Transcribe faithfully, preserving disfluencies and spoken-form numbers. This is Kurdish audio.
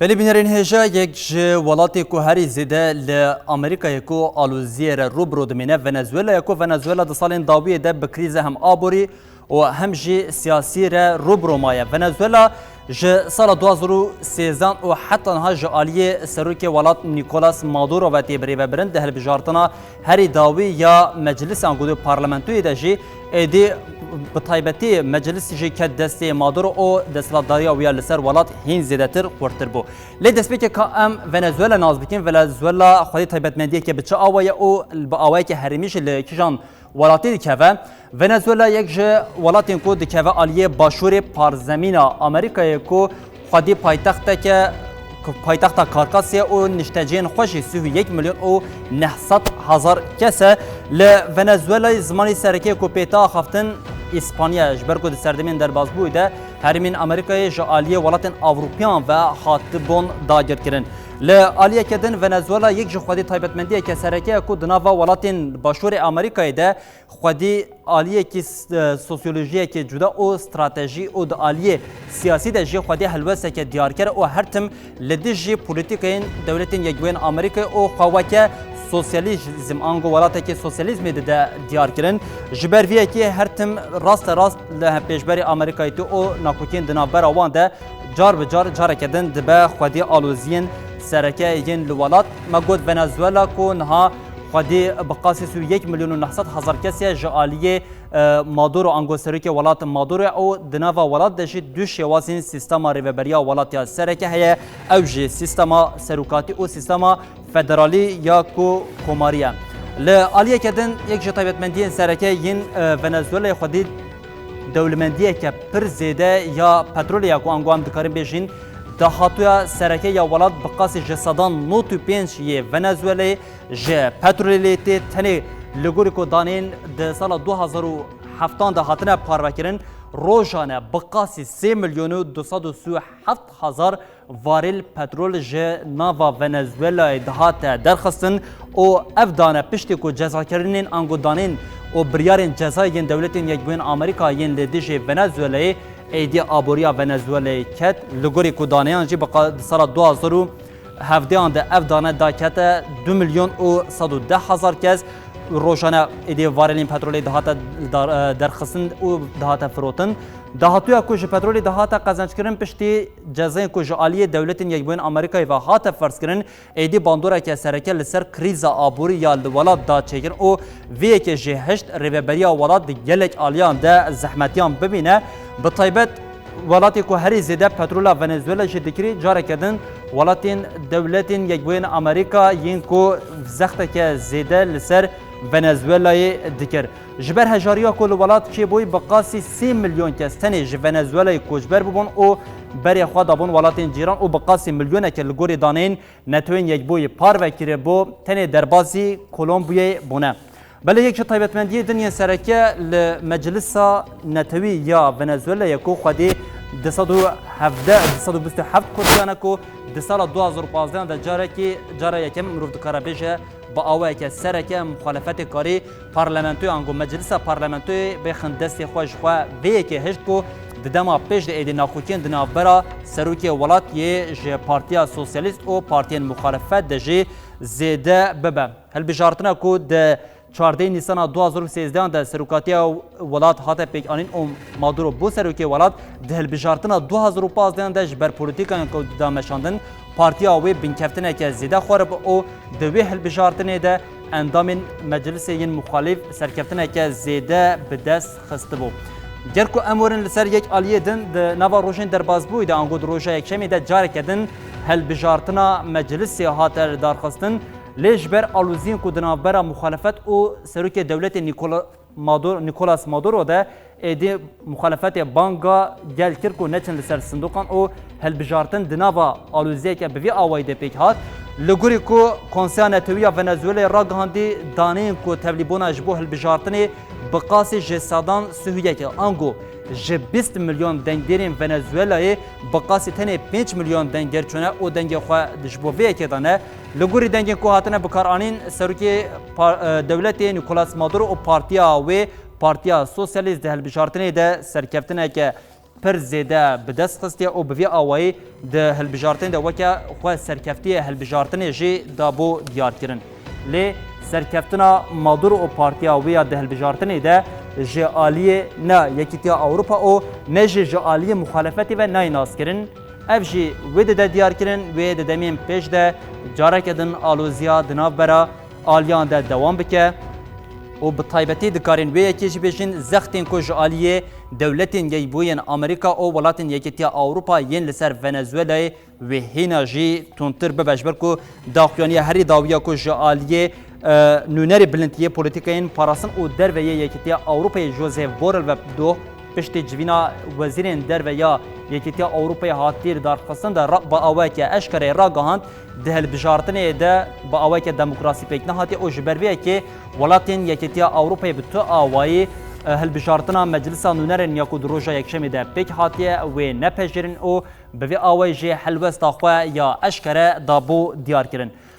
Belê bînerên hêja, yek ji welatê ku herî zêde li Amerîkayê ku aloziyê re rû bi rû dimîne Venezuela ye, ku Venezuela di salên dawiyê de bi krîze hem aborî û hem jî siyasî re rû bi rû maye. Venezuela ji sala du hazar û sêzdeh û heta niha ji aliyê serokê welat Nicolas Maduro ve tê birêvebirin. Di hilbijartina herî dawî ya meclisê ango di parlamentoyê de jî êdî bi taybetî meclis jî ket destê Maduro û desthilatdariya wî ya li ser welat hîn zêdetir xurttir bû. Lê destpêkê ka em Venezuela nas bikin, Venezuela xwedî taybetmendiyeke bi çi awa ye û bi awayeke herêmî jî li kîjan welatî dikeve? Venezuela yek ji welatên ku dikeve aliyê başûrê parzemîna Amerîkayê ku xwedî paytexteke, paytexta Karkasê û niştecihên xwe jî sî û yek milyon û neh sed hezar kes e. Li Venezuelayê zimanê sereke ku pê te axaftin Îspanya ye, ji ber ku di serdemên derbasbûyî de herêmên Amerîkayê ji aliyê welatên Ewropiyan ve hatibûn dagirkirin. Li aliyeke din Venezuela yek ji xwedî taybetmendiyeke sereke ye ku di nava welatên başûrê Amerîkayê de xwedî aliyekî s-, e, sosyolojiyeke cuda û stratejî û di aliyê siyasî de jî xwedî helwesteke diyarker û her tim li dijî polîtîkayên Dewletên Yekbûyên Amerîkayê û xwe weke sosyalîzm ango welatekî sosyalîzmê dide diyar kirin. Ji ber vê yekê her tim raste rast li pêşberî Amerîkayê tê û nakokên di navbera wan de car bi car careke din dibe xwedî aloziyên sereke yên li welat. Me got Venezuela ku niha xwedî bi qasî sî û yek milyon û neh sed hezar kes e ji aliyê, e, Maduro ango serokê welat Maduro ye û di nava welat de jî du şêwazên sîstema rêveberiya welat ya sereke heye. Ew jî sîstema serokatî û sîstema federalî ya ku komarî ye. Li aliyeke din yek ji taybetmendiyên sereke yên, e, Venezuela'yê xwedî dewlemendiyeke pir zêde ya petrolê ya ku ango em dikarin bêjin dahatuya sereke ya welat bi qasî ji sedan nod û pênc yê Venezuela'yê ji petrolê lê tê. Tenê li gorî ku daneyên di sala du hazar û heftan de hatine parvekirin, rojane bi qasî sê milyon û du sed û sî û heft hezar varêl petrol ji nava Venezuelayê dihate derxistin û ev dane piştî ku cezakirinên ango danên û biryarên cezayê yên Dewletên Yekbûyên Amerîka yên li dijî Venezuelayê êdî aboriya Venezuelayê ket, li gorî ku daneyan jî bi qa-, di sala du hazar û hevdehan de ev dane dakete du milyon û sed û deh hezar kes, rojane êdî varelên petrolê dihate dar-, e, derxistin û dihate firotin. Dahatuya ku ji petrolê dihate qezenckirin piştî cezayên ku ji aliyê Dewletên Yekbûyên Amerîkayê ve hate ferzkirin, êdî bandoreke sereke li ser krîza aborî ya li welat da çêkirin û vê yekê jî hişt rêveberiya welat di gelek aliyan de zehmetiyan bibîne. Bi taybet welatê ku herî zêde petrola Venezuela jî dikirî, careke din welatên Dewletên Yekbûyên Amerîka yên ku zexteke zêde li ser Venezuelayê dikir. Ji ber hejariya ku li welat çêbûyî, bi qasî sê milyon kes tenê ji Venezuelayê koçber bûbûn û berê xwe dabûn welatên cîran û bi qasî milyoneke li gorî daneyên Netewên Yekbûyî parve kiribû, tenê derbazî Kolombiyayê bûne. Belê yek ji taybetmendiyê din yên sereke li Meclisa Netewî ya Venezuelayê ku xwedî du sed û hevdeh, du sed û bîst û heft kursiyan e ku di sala du hazar û pazdeh de carekî, cara yekem mirov dikare bêje, bi awayeke sereke muxalefetê karî parlamentoyê ango meclisa parlamentoyê bêxin destê xwe ji xwe vê yekê hişt ku di dema pêş de êdî naxokiyên di navbera serokê welat yê ji Partiya Sosyalîst û partiyên muxalefet de jî zêde bibe. Hilbijartina ku di çardeh Nîsana du hazar û sêzdeh de serokatiya welat hate pêkanîn û Maduro bû serokê welat, di hilbijartina du hazar û pazdeh de ji ber polîtîkayên ku dida meşandin, partiya wê binkeftineke zêde xwaribû û di wê hilbijartinê de endamên meclisê yên muxalîf serkeftineke zêde bi dest xistibû. Ger ku em werin li ser yek aliyê din, di nava rojên derbasbûyî de ango di roja yekşemê de careke din hilbijartina meclisê hate lidarxistin, lê ji ber aloziyên ku di navbera muxalefet û serokê dewletê Nikola Maduro, Nicolas Maduro de êdî muxalefetê banga gel kir ku neçin li ser sindoqan û hilbijartin di nava aloziyeke bi vî awayî de pêk hat. Li gorî ku Konseya Netewî ya Venezuelayê ragihandî, daneyên ku tevlîbûna ji bo hilbijartinê bi qasî ji sedan sî û yek e, ango ji bîst milyon dengdêrên Venezuelayê bi qasî tenê pênc milyon dengdêr çûne û dengê xwe ji bo vê yekê dane. Li gorî dengên ku hatine bikaranîn, serokê par-, e, dewletê Nicolas Maduro û partiya wê, Partiya Sosyalîst, di hilbijartinê de serkeftineke pir zêde bi dest xistiye û bi vî awayî di hilbijartinê de weke xwe serkeftiyê hilbijartinê jî dabû diyar kirin. Lê serkeftina Maduro û partiya wê ya di hilbijartinê de ji aliyê ne Yekîtiya Ewropa û ne jî ji aliyê muxalefetê ve nayê naskirin. Ev jî wê dide diyar kirin, wê di demên pêş de careke din aloziya di navbera aliyan de dewam bike û bi taybetî dikarên wê yekê jî bêjin zextên ku ji aliyê dewletên Yekbûyên Amerîka û welatên Yekîtiya Ewropa yên li ser Venezuelayê wê hêna jî tundtir bibe, ji ber ku daxuyaniya herî dawiya ku ji aliyê, e, nûnerê bilindiyê polîtîkayên parastin û derve yê Yekîtiya Ewropayê Josep Borrell ve doh piştî civîna wezîrên derve ya Yekîtiya Ewropayê hatiye lidarxistin de ra-, bi awayeke eşkereyê ragihand, di hilbijartinê de bi awayeke demokrasî pêk nehatiye û ji ber vê yekê welatên Yekîtiya Ewropayê bi tu awayî, e, hilbijartina Meclisa Nûnerên ya ku di roja Yekşemê de pêk hatiye wê nepejirîn û bi vê awayî jî helwesta xwe ya eşkere dabû diyar kirin.